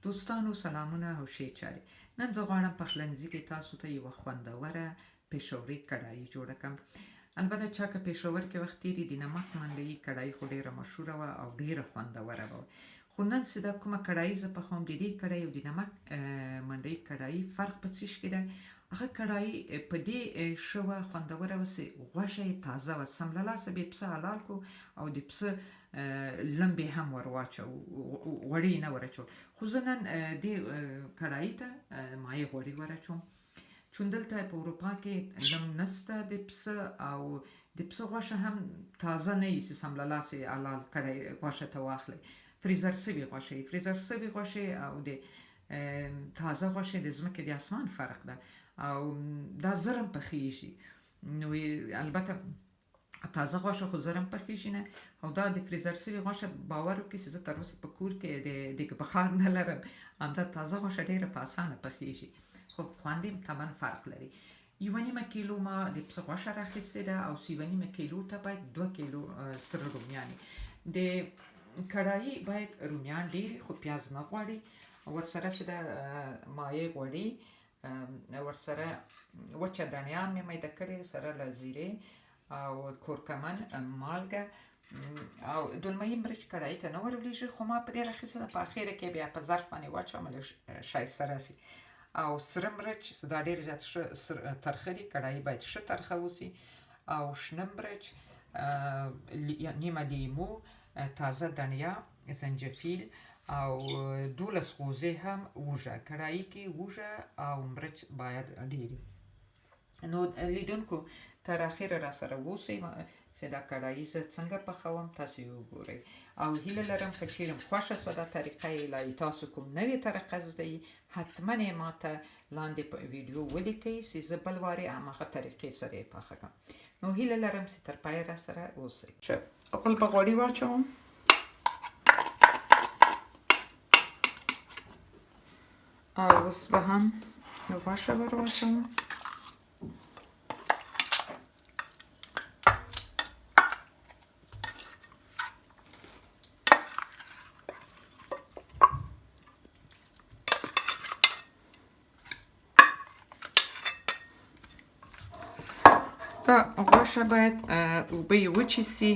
دوستانو سلامونه او ښې چارې. نن زه غواړم پخلنځي کې تاسو ته یوه خوندوره پېښورۍ کړايي جوړه کړم. البته چا که پېښور کې وخت تېري، د نمک منډيي کړايي خو ډېره مشهوره وه او ډېره خوندوره به وه، خو نن چې دا کومه کړايي زه پخوم، د دې کړايي او د نمک منډيي کړايي فرق په څه کې دی؟ هغه کړايي په دې ښه وه، خوندوره وه چې غوښه یې تازه وه، سم له لاسه به یې پسه حلال کو او د پسه لمبې هم ور واچو، غوړي یې نه ور اچول. خو زه نن دې کړايي ته مایع غوړي ور اچوم، چون دلته په اروپا کې لم نسته د پسه او د پسه غوښه هم تازه نه وي چې سم له لاسه یې حلال کړی غوښه ته واخلئ. فریزر سوي غوښه وي، فریزر سوي غوښې او د تازه غوښې د ځمکې د اسمان فرق ده او دا زر هم پخیږي. نو البته تازه غوښه خو زر هم پخیږي نه، او دا د فریزر سوي غوښه باور وکړئ چې زه تر اوسه په کور کې د دیګ بخار نه لرم، همدا تازه غوښه ډېره په اسانه پخیږي، خو خوند یې طبعا فرق لري. یوه نیمه کیلو ما د پسه غوښه راخیستې ده او یوه نیمه کیلو ته باید 2 کیلو سره رومیان. د کړايي باید رومیان ډېر، خو پیاز نه غواړي. ورسره چې د مایع غوړي، ورسره وچه دڼیا مې میده کړې سره له زیرې او کورکمن، مالګه او دلمهيي مرچ کړايي ته نه ورولېږي، خو ما په دې راخیستې ده، په اخره کې بیا په ظرف باندې واچوم لږ ښایسته راسي. او سره مرچ دا ډېر زیات ښه ترخه دي، کړايي باید ښه ترخه اوسي. او شنه مرچ، نیمه لیمو، تازه دڼیا، زنجفیل او 12 غوزې هم وږه. کړايي کې وږه او مرچ باید ډېر. نو لیدونکو تر اخره را سره اوسئ چې دا کړايي زه څنګه پخوم، تاسو یې وګورئ. او هیله لرم که چیرې خوښه شوه دا طریقه یې، لا تاسو کوم نوې طریقه زده یي، حتما یې ماته لاندې په ویډیو ولیکئ چې زه بل وارې هماغه طریقې سره یې پاخه کړم. نو هیله لرم چې تر پایه را سره اوسئ. ښه، اول به غوړي واچوم. او اوس به هم غوښه ور واچوم. دا غوښه باید اوبه یې وچې سي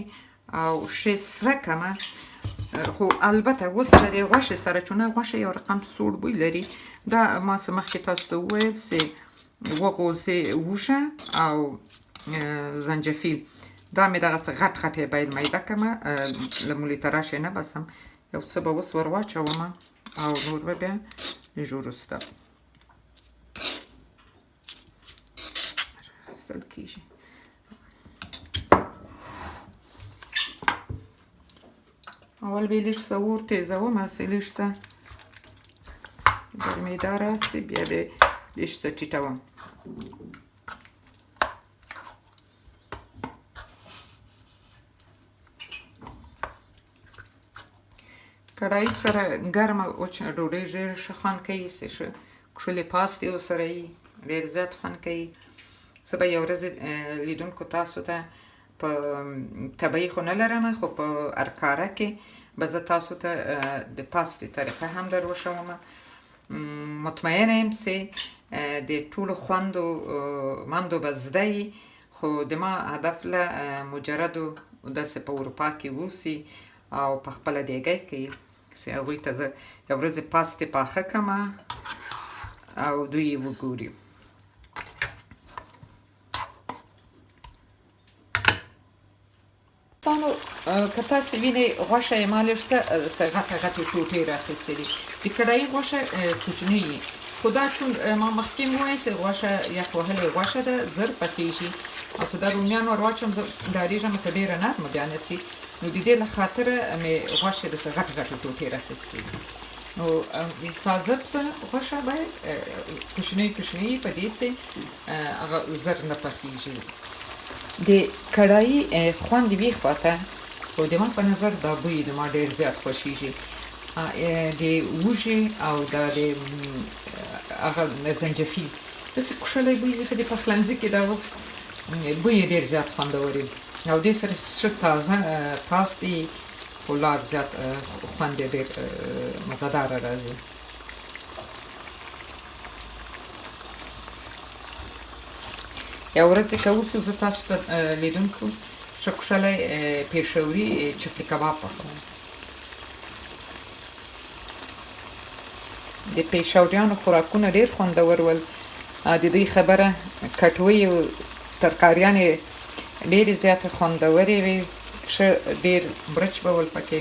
او ښې سره کمه. خو البته اوس له دې غوښې سره، چون غوښه یو رقم سوړ بوی لري، دا ما څه مخکې تاسو ته وویل چې وغوزې وږه او زنجفیل، دا مې دغسې غټ غټ یې باید میده کړمه، له مولي تراش یې نه باسم. یو څه به اوس ور واچوم او نور به بیا لږ وروسته راخیستل کېږي. اول به یې لږ څه اور تېزوم، هسې لږ څه ګرمېدا راسي، بیا به یې لږ څه ټیټوم. کړايي سره ګرمه وچه ډوډۍ ډېره ښه خوند کوي، چې ښه کښلې پاستې ورسره وي، ډېر زیات خوند کوي. زه به یو ورځ لیدونکو تاسو ته په طبیعي خو نه لرم، خو په ارکاره کې به زه تاسو ته د پاستې طریقه هم در وښوم. مطمئنه یم چې د ټولو خوندو مندو به زده وي، خو د ما هدف له مجردو داسې په اروپا کې اوسي او په خپله دیګی کې چې هغوی ته زه یو ورځ پاستې پاخه کړم او دوی یې وګوري. تانو که تاسو وینئ غوښه یې ما لږ څه غټه غټې ټوټې راخیستې دي. د کړايي غوښه کوچنۍ وي، خو دا چون ما مخکې هم وویل چې غوښه یخ وهلې غوښه ده، زر پخېږي. او چې دا رومیان ور واچوم زه ډارېږم چې ډېره نرمه بیا نه سي، نو د دې له خاطره مې غوښې داسې غټ غټې ټوټې راخیستې دي. نو تازه پسه غوښه باید کوچنۍ کوچنۍ په دې چې هغه زر نه پخېږي. د کړايي خوند وي خواته، خو د ما په نظر دا بوی د ما ډېر زیات خوښېږي، د وږې او دا د هغه زنجفیل داسې کښلی بوی ځي، خو د پخلنځي کې دا اوس بوی یې ډېر زیات خوندور وي او دې سره ښه تازه پاستې خو لا زیات خوند یې ډېر مزهداره راځي. یو ورځ که اوسو زه تاسو ته لیدونکو ښه کښلی پېښوري چپلي کباب پخوم. د پېښوریانو خوراکونه ډېر خوندور ول. د دوی خبره کټوۍ او ترکاریانې ډېرې زیاتې خوندورې وې، ښه ډېر مرچ به ول پکې.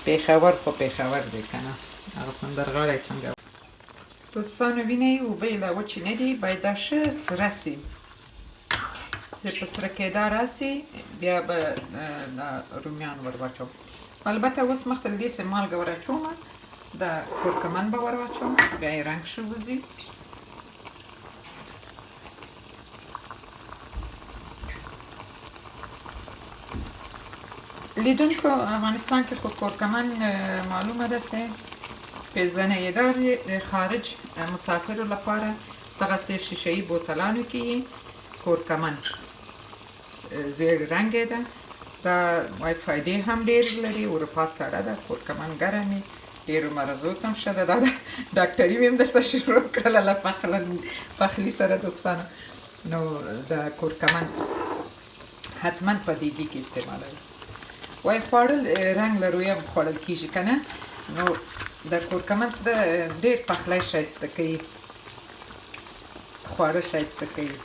پېښور خو پېښور دی که نه، هغه سندرغاړی څنګه. دوستانو وینئ اوبه یې لا وچې نه دي، باید دا ښه سره سي، چې په سره کېدا راسي بیا به دا رومیان ور واچوم. البته اوس مخته له دې چې مالګه ور اچوم، دا کورکمن به ور واچوم، بیا یې رنګ ښه وځي. لیدونکو افغانستان کې خو کورکمن معلومه ده چې پېژنه یې دا د خارج مسافرو لپاره دغسې شیشه یي بوتلانو کې یې کورکمن زیړ رنګ یې ده. دا وایي فایدې هم ډېر لري، اروپا سړه ده، کورکمن ګرم وي، ډېرو مرضو ته هم ښه ده. دا ډاکټري مې هم درته شروع کړله له پخلي سره دوستانو. نو د کورکمن حتما په دیګي کې استعمالوي. وایي خواړه رنګ له رویه هم خوړل کېږي که نه، نو د کورکمن څه ډېر پخلی ښایسته کوي، خواړه ښایسته کوي.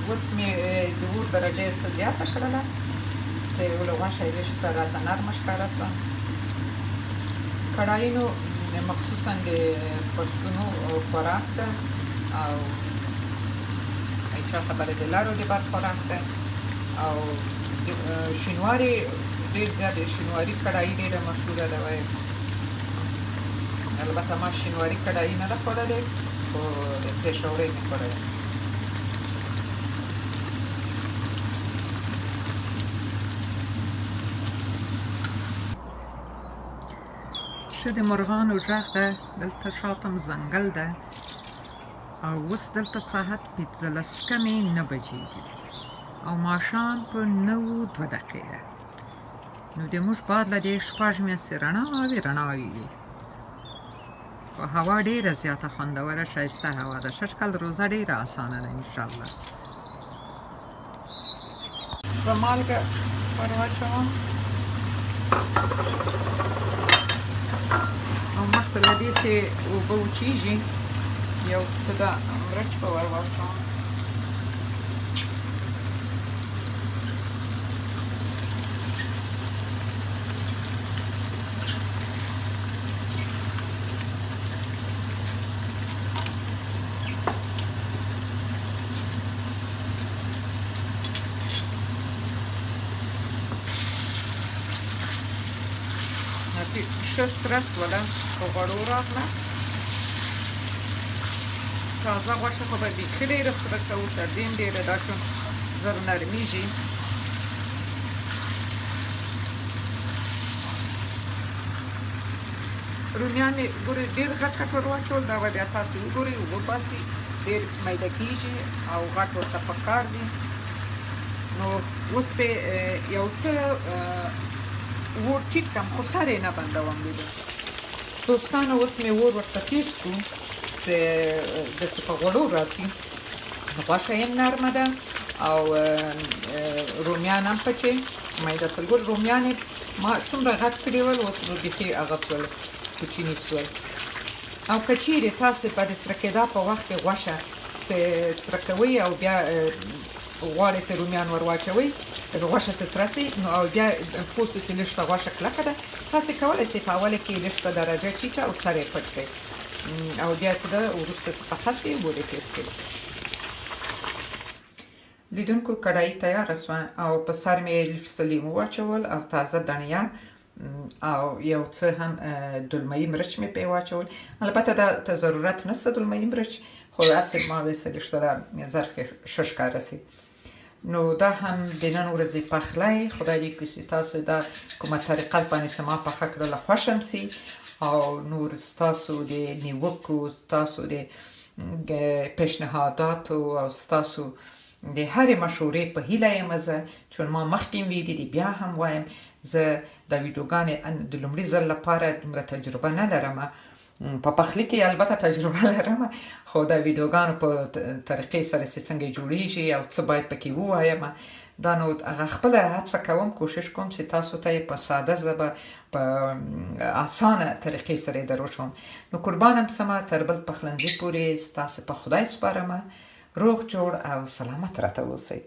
اوس مې د اور درجه یو څه زیاته کړله چې له غوښه یې لږ څه راته نرمه ښکاره شوه. کړايي نو مخصوصا د پښتونو خوراک ده او چا خبره د لرو د بر خوراک ده. او شینواري ډېر زیات، شینواري کړايي ډېره مشهوره ده. وایي البته ما شینواري کړايي نه ده خوړلې، خو د پېښورۍ مې خوړلې. ښه د مرغانو غږ ده، دلته شاته هم ځنګل ده. او اوس دلته ساعت 15 کمې 9 بجې دي او ماښام په 9:02 دقیقې ده. نو د موږ بعد له دې 6 میاشتې رڼا وي رڼا وي. خو هوا ډېره زیاته خوندوره ښایسته هوا ده. سږ کال روزه ډېره اسانه ده انشاءالله. سره مالګه ور واچوم او مخته له دې چې اوبه وچېږي یو څه دا مرچ به ور واچوم. ښه سره سوله، په غوړو راغله. تازه غوښه خو به بیخي ډېره سره کوو، تر دې هم ډېره دا چې زر نرمېږي. رومیان مې ګورئ ډېر غټ غټ ور واچول، دا به بیا تاسې وګورئ وباسي، ډېر میده کېږي او غټ ورته پکار دي. نو اوس پې یو څه اور ټیټ کړم، خو سر یې نه بندوم. لیدونکو دوستانو اوس مې اور ورته تېز کړو چې داسې په غوړو راسي. غوښه یې نرمه ده او رومیان هم پکې میده سول. ګور رومیان یې ما څومره غټ کړي ول، اوس نو بیخي هغه سول، کوچني سول. او که چیرې تاسې به د سره کېدا په وخت کې غوښه چې سره کوئ او بیا غواړئ چې رومیان ور واچوئ، غوښه چې سره سي نو او بیا پوست چې لږ څه غوښه کلکه ده، تاسې کولی شئ په اوله کې لږ څه درجه ټیټه او سر یې پټ کړئ او بیا چې ده وروسته چې پخه سي اور یې تېز کړئ. لیدونکو کړايي تیاره سوه او په سر مې لږ څه لیمو واچول او تازه دڼیا او یو څه هم دلمه‌يي مرچ مې پرې واچول. البته دا ته ضرورت نشته دلمه‌يي مرچ، خو هسې ما ویل چې لږ څه دا ظرف کې ښه ښکاره سي. نو دا هم د نن ورځې پخلی. خدای دې وکړي چې تاسو دا کومه طریقه باندې چې ما پخه کړله خوښ هم سي او نور ستاسو د نیوکو، ستاسو د پیشنهاداتو او ستاسو د هرې مشورې په هیله یم زه، چون ما مخکې هم ویلي دي بیا هم وایم، زه دا ویډیوګانې د لومړي ځل لپاره دومره تجربه نه لرم. په پخلي کې البته تجربه لرم، خو د ویډیوګانو په طریقې سره چې څنګه جوړیږي او څه باید پکې ووایم، دا نو هغه خپله هڅه کوم، کوشش کوم چې تاسو ته یې په ساده ژبه په اسانه طریقې سره یې در وښوم. نو قربانم سمه، تر بل پخلنځي پورې ستاسې په خدای سپارمه. روغ جوړ او سلامت راته اوسئ.